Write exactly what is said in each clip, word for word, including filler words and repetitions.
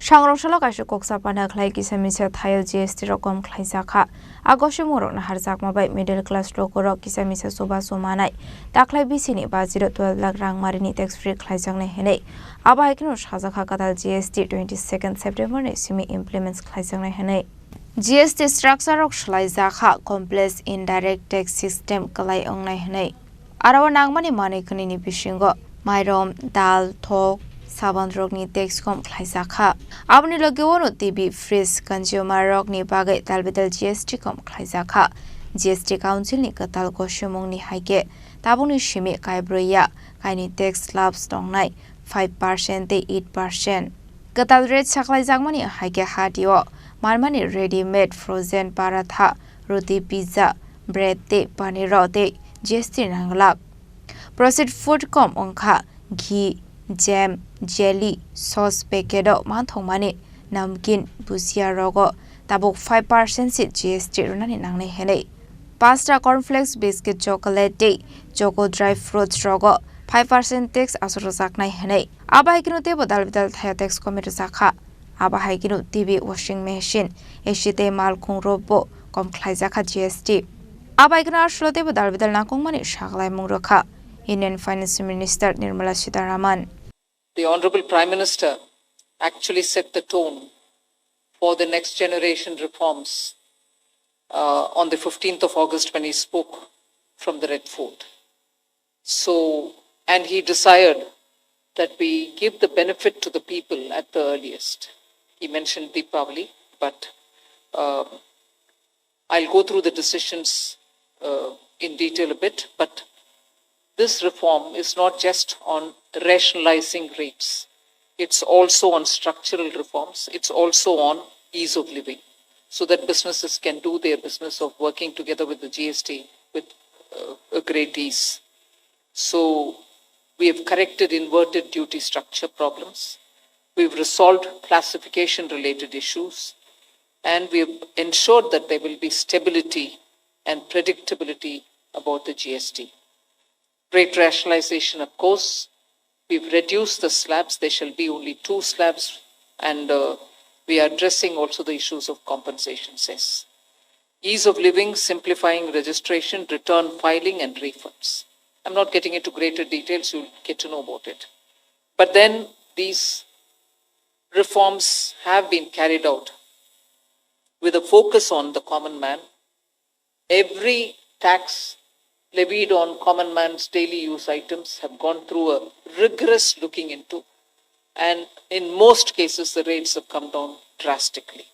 Sangrok salo kaisa kok chapana khlai kisa misa thaio G S T rok kom khlaijakha. A gosimung rokno harjakma bai middle class lokorok kisa misa chubachu manai. Taklai bisini bajiro twelve lakh rang marini tax free khlaijaknai hinwi. Abo hai kheno sajakha kwtal G S T twenty second September ni simi implements khlaijaknai hinwi. G S T structure rok swlaijakha, complex indirect tax system kwlai wngnai hinwi. Aro nangmani manwi khwnini bisingo mairum, dal, thok, sabanrokni tax kom khlaijakha. Aboni logi uano T V, fridge, consumer rokni bagwi dalbidal G S T kom khlaijakha. G S T Council ni kwtal gosimungni hai khe tabukni simi kaibrwi ya kaini tax slabs tongnai five percent tei eight percent. Kwtal rate saklaijakmani hai khe hatio manmani ready made frozen paratha, roti, pizza, bread tei paniro tei G S T nangwlak. Processed food kom wngkha ghee, jam, jelly, sauce packet o manthokmani namkin, bhujia rogo tabuk five percent se G S T rwnani nangnai hinwi. Pasta, cornflakes, biscuit, chocolate tei choco dry fruits rogo five percent tax aswk rwjaknai hinwi. Abo hai kheno teibo dalbidal thaio tax kom rwjakha. Abo hai kheno T V, washing machine, A C tei malkhung rokbo kom khlaijakha G S T. Abo hai kheno aswk teibo dalbidal nangkukmani saklaimung rwkha Union Finance Minister Nirmala Sitharaman. The Honorable Prime Minister actually set the tone for the next generation reforms, uh, on the fifteenth of August when he spoke from the Red Fort. So, and he desired that we give the benefit to the people at the earliest. He mentioned Deepavali, but, um, I'll go through the decisions, uh, in detail a bit, but this reform is not just on rationalizing rates. It's also on structural reforms. It's also on ease of living, so that businesses can do their business of working together with the G S T with, uh, a great ease. So we have corrected inverted duty structure problems. We've resolved classification-related issues, and we've ensured that there will be stability and predictability about the G S T. Rate rationalization, of course, we've reduced the slabs. There shall be only two slabs, and, uh, we are addressing also the issues of compensation cess. Ease of living, simplifying registration, return filing, and refunds. I'm not getting into greater details, you'll get to know about it. But then these reforms have been carried out with a focus on the common man. Every tax levied on common man's daily use items have gone through a rigorous looking into, and in most cases, the rates have come down drastically.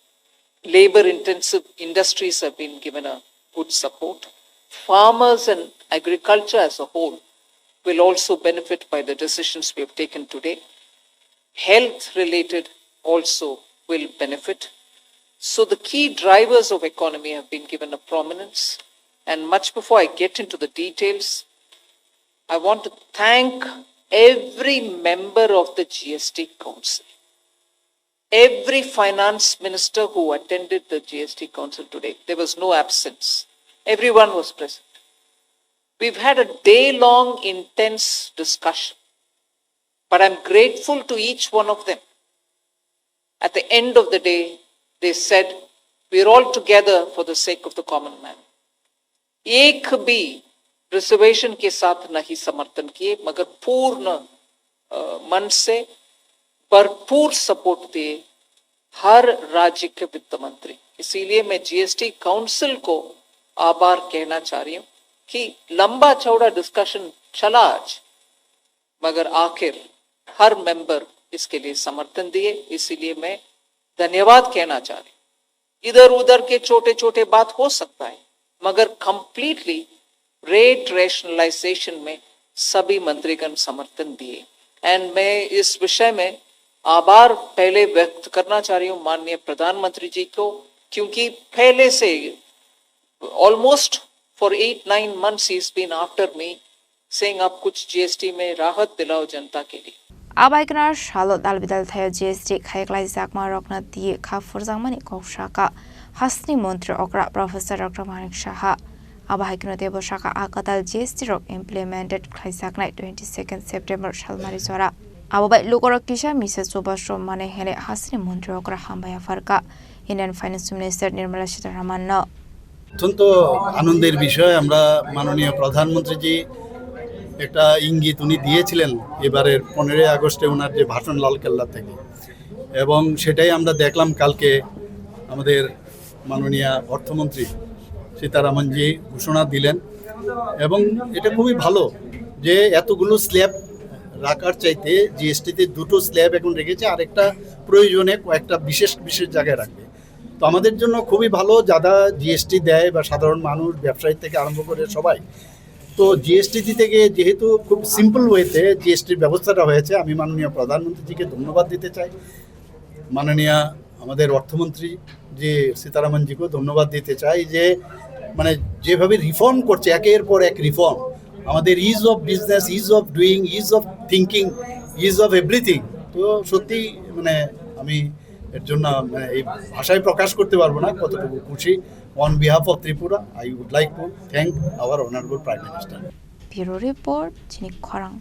Labor intensive industries have been given a good support. Farmers and agriculture as a whole will also benefit by the decisions we have taken today. Health related also will benefit. So the key drivers of economy have been given a prominence. And much before I get into the details, I want to thank every member of the G S T Council, every finance minister who attended the G S T Council today. There was no absence. Everyone was present. We've had a day-long intense discussion, but I'm grateful to each one of them. At the end of the day, they said, "We're all together for the sake of the common man." एक भी रिजर्वेशन के साथ नहीं समर्थन किए, मगर पूर्ण, अ, मन से भरपूर सपोर्ट दिए हर राज्य के वित्त मंत्री। इसीलिए मैं जीएसटी काउंसिल को आभार कहना चाह रही हूँ कि लंबा चौड़ा डिस्कशन चला आज, मगर आखिर हर मेंबर इसके लिए समर्थन दिए, इसीलिए मैं धन्यवाद कहना चाह रही हूँ। इधर उधर के छोटे छोटे बात हो सकता है, मगर कंप्लीटली रेट रैशनलाइजेशन में सभी मंत्रीगण समर्थन दिए। एंड मैं इस विषय में आभार पहले व्यक्त करना चाह रही हूँ माननीय प्रधानमंत्री जी को, क्योंकि पहले से almost for eight nine months he's been after me, saying आप कुछ जीएसटी में राहत दिलाओ जनता के लिए। Abaikna salo dalbidal thaio G S T khaiklai jakma rokna twi kha phurjakmani kok saka hasteni montri okra Professor Doctor Manik Saha. Abo hai kheno teibo saka a kwtal G S T rok implemented khlaijaknai twenty second September salmari jora. Abo bai lukorok kisa misa chubachu manwi hinwi hasini montrirokno hambai yapharkha Indian Finance Minister Nirmala Sitharaman no. অত্যন্ত আনন্দের বিষয়। আমরা মাননীয় প্রধানমন্ত্রীজি একটা ইঙ্গিত উনি দিয়েছিলেন এবারের পনেরোই আগস্টে ওনার যে ভাষণ লালকেল্লা থেকে, এবং সেটাই আমরা দেখলাম কালকে আমাদের মাননীয় অর্থমন্ত্রী সীতারামনজি ঘোষণা দিলেন। এবং এটা খুবই ভালো যে এতগুলো স্ল্যাব রাখার চাইতে জিএসটিতে দুটো স্ল্যাব এখন রেখেছে, আর একটা প্রয়োজনে কয়েকটা বিশেষ বিশেষ জায়গায় রাখবে। তো আমাদের জন্য খুবই ভালো, যারা জিএসটি দেয় বা সাধারণ মানুষ, ব্যবসায়ী থেকে আরম্ভ করে সবাই। তো জিএসটি দিতে গিয়ে যেহেতু খুব সিম্পল ওয়েতে জিএসটির ব্যবস্থাটা হয়েছে, আমি মাননীয় প্রধানমন্ত্রীজিকে ধন্যবাদ দিতে চাই, মাননীয় আমাদের অর্থমন্ত্রী যে সীতারামনজিকেও ধন্যবাদ দিতে চাই যে মানে যেভাবে রিফর্ম করছে, একের পর এক রিফর্ম, আমাদের is of business, is of doing, is of thinking, is of everything. তো সত্যি মানে আমি এর জন্য মানে এই ভাষায় প্রকাশ করতে পারবো না কতটুকু খুশি। On behalf of Tripura, I would like to thank our Honorable Prime Minister. Bureau Report, Chini Khorang.